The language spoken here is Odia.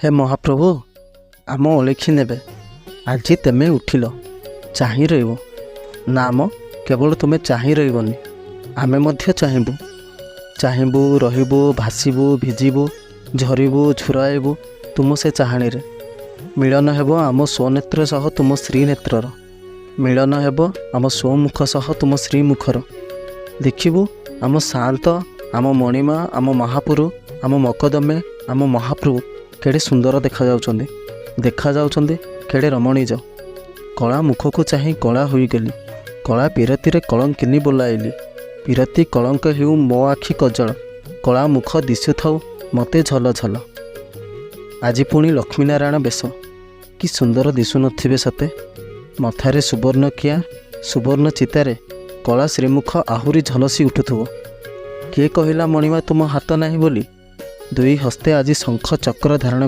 ହେ ମହାପ୍ରଭୁ, ଆମ ଅଳେଖି ନେବେ। ଆଜି ତେମେ ଉଠିଲ, ଚାହିଁ ରହିବ ନା ମ? କେବଳ ତୁମେ ଚାହିଁ ରହିବନି, ଆମେ ମଧ୍ୟ ଚାହିଁବୁ। ଚାହିଁବୁ, ରହିବୁ, ଭାସିବୁ, ଭିଜିବୁ, ଝରିବୁ, ଝୁରାଇବୁ ତୁମ ସେ ଚାହାଣୀରେ। ମିଳନ ହେବ ଆମ ସ୍ୱନେତ୍ର ସହ ତୁମ ଶ୍ରୀନେତ୍ରର। ମିଳନ ହେବ ଆମ ସ୍ୱମୁଖ ସହ ତୁମ ଶ୍ରୀମୁଖର। ଦେଖିବୁ ଆମ ସାଆନ୍ତ, ଆମ ମଣିମା, ଆମ ମହାପୁରୁ, ଆମ ମକଦମେ, ଆମ ମହାପ୍ରଭୁ କେଡ଼େ ସୁନ୍ଦର ଦେଖାଯାଉଛନ୍ତି, ଦେଖାଯାଉଛନ୍ତି କେଡ଼େ ରମଣୀୟ। କଳା ମୁଖକୁ ଚାହିଁ କଳା ହୋଇଗଲି, କଳା ପୀରତିରେ କଳଙ୍କିନୀ ବୋଲାଇଲି। ପୀରତି କଳଙ୍କ ହେଉ ମୋ ଆଖି କଜଳ, କଳା ମୁଖ ଦିଶୁଥାଉ ମୋତେ ଝଲ ଝଲ। ଆଜି ପୁଣି ଲକ୍ଷ୍ମୀନାରାୟଣ ବେଶ। କି ସୁନ୍ଦର ଦିଶୁନଥିବେ ସତେ! ମଥାରେ ସୁବର୍ଣ୍ଣ କିଆ, ସୁବର୍ଣ୍ଣ ଚିତାରେ କଳା ଶ୍ରୀମୁଖ ଆହୁରି ଝଲସି ଉଠୁଥିବ। କିଏ କହିଲା ମଣିମା ତୁମ ହାତ ନାହିଁ ବୋଲି? ଦୁଇ ହସ୍ତେ ଆଜି ଶଙ୍ଖ ଚକ୍ର ଧାରଣ